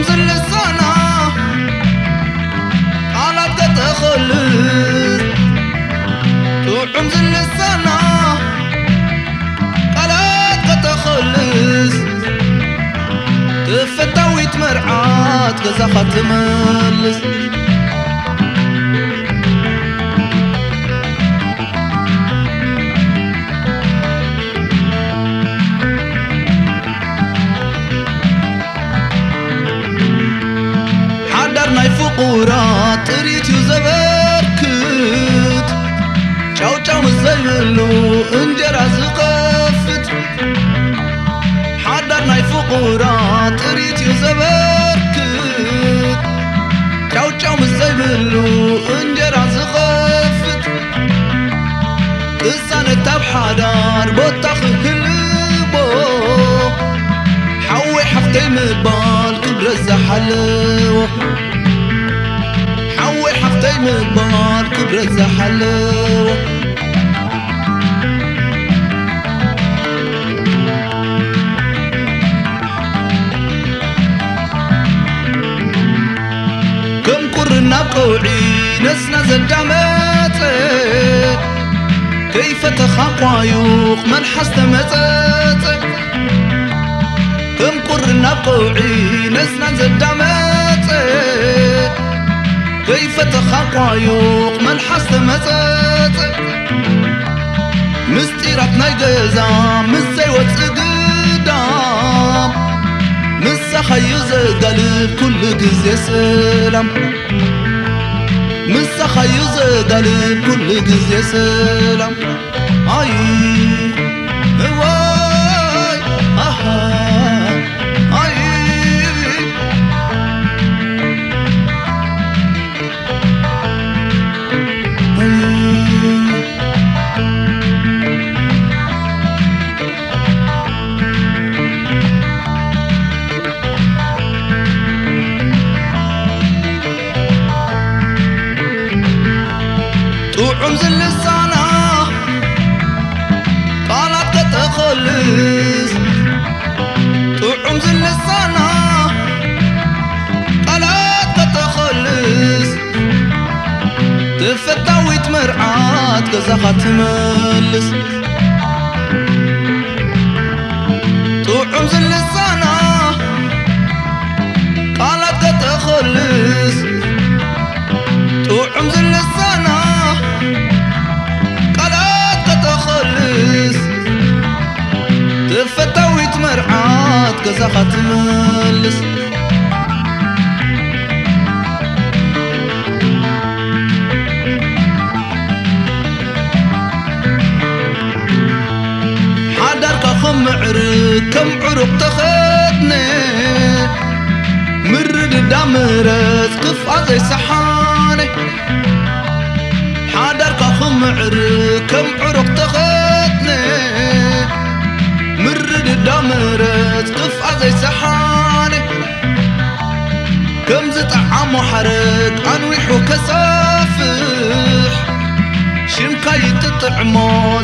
ዝልሳና ቃላት ከተኸልስ፣ ጥዑም ዝልሳና ቃላት ከተኸልስ፣ ተፈታዊት መርዓት ገዛኻ ትመልስ። ሓዳር ናይ ፍቑራት ጥሪት እዩ ዘበርክት፣ ጫውጫው ምስ ዘይብሉ እንጀራ ዝኸፍት። ሓዳር ናይ ፍቑራት ጥሪት እዩ ዘበርክት፣ ጫውጫው ምስ ዘይብሉ እንጀራ ዝኸፍት። ቅሳነት ኣብ ሓዳር ቦታ ክህልዎ፣ ሓወይ ሓፍተይ ምባል ክብረት ዝሓለዎ፣ ሓወይ ሓፍተይ ምባል ክብረት ዝሓለዎ። ከም ቁሪ ናብ ቀውዒ ነስና ዘዳመጸ፣ ከይፈተኻ ቋዩቕ መልሓስ ተመጸጸ። ከም ቁሪ ናብ ቀውዒ ነስና ዘዳመጸ፣ ከይፈተኻ ቋዩቕ መልሓስ ተመጸጸ። ምስጢራት ናይ ገዛ ምስ ዘይወጽእ ግዳም፣ ምሳኻዩ ዘጋልብ ኩሉ ግዜ ሰላም። ምሳኻዩ ዘጋልብ ኩሉ ግዜ ሰላም። ኣይ እዋይ ኣሃ ኣይ ጥዑም ዝልሳና ቃላት ከተኸልስ፣ ጥዑም ዝልሳና ቃላት ከተኸልስ፣ ተፈታዊት መርዓት ገዛኻ ትመልስ። ጥዑም ዝልሳና ቃላት ከተኸልስ፣ ጥዑም ዝልሳና ቃላት ከተኸልስ፣ ተፈታዊት መርዓት ገዛኻ ትመልስ። ሓዳርካ ከም ምዕርግ ከም ዕሩቕ ተኸድነ፣ ምርድዳ ምረጽ ክፍኣ ዘይሰሓነ። ሓዳርካ ከም ምዕርግ ከም ዕሩቕ ተኸድነ፣ ምርድዳ ምረጽ ክፍኣ ዘይሰሓነ። ከም ዝጠዓሞ ሓረግ ኣንዊሑ ከሳፍሕ፣ ሽምካ ይጥጥዕሞ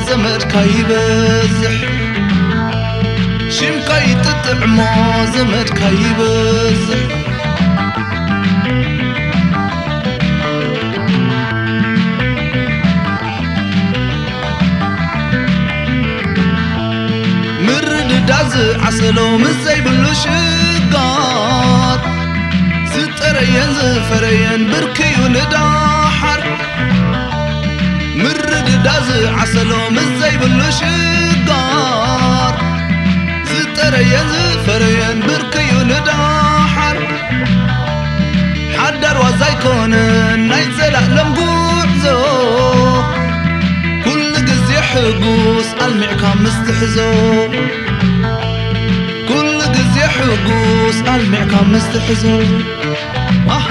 ዘመድካ ይበዝሕ። ሽምካ ይጥጥዕሞ ዘመድካ ይበዝሕ። ምርድዳ ዝዓሰሎ ምስ ዘይብሉ ሽጋር፣ ዝጠረየን ዝፈረየን ብርክዩ ንዳሓር። ምርድዳ ዝዓሰሎ ምስ ዘይብሉ ሽጋር፣ ዝጠረየን ዝፈረየን ብርክዩ ንዳሓር። ሓዳር ዋዛ ኣይኮነን ናይ ዘላለም ጉዕዞ፣ ኩሉ ግዜ ሕጉስ ኣልሚዕካ ምስ ትሕዞ። ኩሉ ግዜ ሕጉስ ኣልሚዕካ ምስ ትሕዞ። ኣሃ፣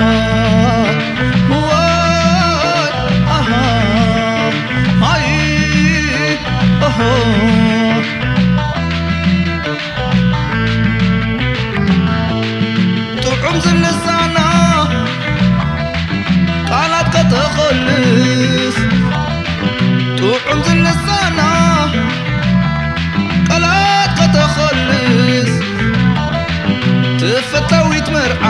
ዋይ፣ ኣሃ፣ ኣይ፣ ኦሆ። ጥዑም ዝልሳና ቃላት ከተኸልስ፣ ጥዑም ዝልሳና ቃላት ከተኸልስ፣ ተፈታዊት መርዓ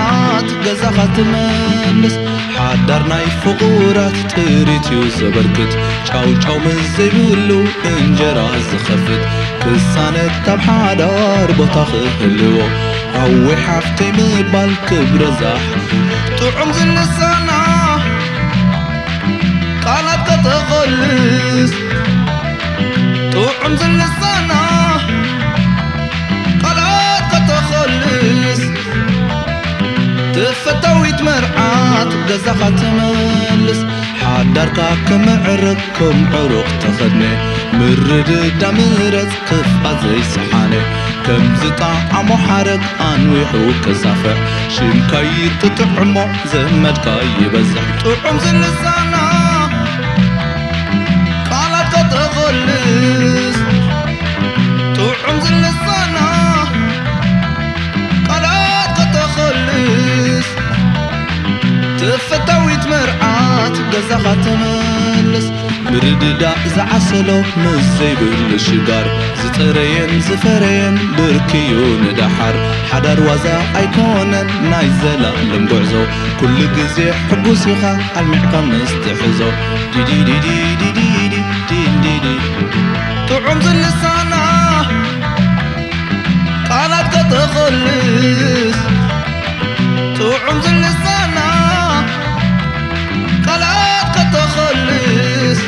ትመልስ ሓዳር ናይ ፍቑራት ጥሪት እዩ ዘበርክት። ጫው ጫው ምስ ዘይብሉ እንጀራ ዝኸፍት ክሳነ ካብ ሓዳር ቦታ ክህልዎ። ኣወይ ሓፍተይ ምባል ክብረዛሕ ጥዑም ዝልሳና ቃላት ከተኾልስ ጥዑም ዝልሳና ቃላት ከተኾልስ ተፈታዊት መርዓት ገዛኻ ትመልስ ሓዳርካ ክምዕርግ ከም ዕሩቕ ተኸድነ ምርድዳ ምረጽ ክፍኣት ዘይሰሓነ ከምዚ ጣዕሞ ሓረግ ኣንዊሑ ክሳፍዕ ሽምካ ይጥጥዕሞ ዘመድካ ይበዝሕ ጥዑም ዝልሳና ቃላት ከተኾልስ ጥዑም ዝልሳና ቃላት ከተኾልስ ተፈታዊት መርዓት ገዛኻ ትመልስ ምርድዳእ ዝዓሰሎ ምስ ዘይብሉ ሽጋር ዝጠረየን ዝፈረየን ብርክዩ ንደሓር ሓዳር ዋዛ ኣይኮነን ናይ ዘላለም ጉዕዞ ኩሉ ግዜ ሕጉስ ኢኻ ኣልሚዕካ ምስ ትሕዞ ዲዲዲዲዲዲዲዲዲዲዲ ጥዑም ዝልሳና ቃላት ከተኾልስ ጥዑም ዝልሳና ቃላት ከተኾልስ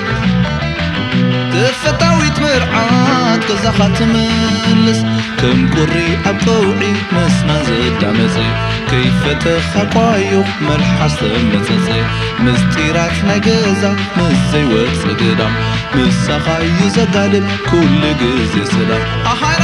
ተፈታዊት መርዓት ገዛኻ ትመልስ ከም ቁሪ ኣብ ቀውዒ መስናን ዘዳመፀ ከይፈተኻ ቋዩኽ መልሓስ ተመፀፀ ምስጢራት ናይ ገዛ ምስ ዘይወፅ ግዳም ምሳኻ እዩ ዘጋልብ ኩሉ ግዜ ሰላም ኣሃራ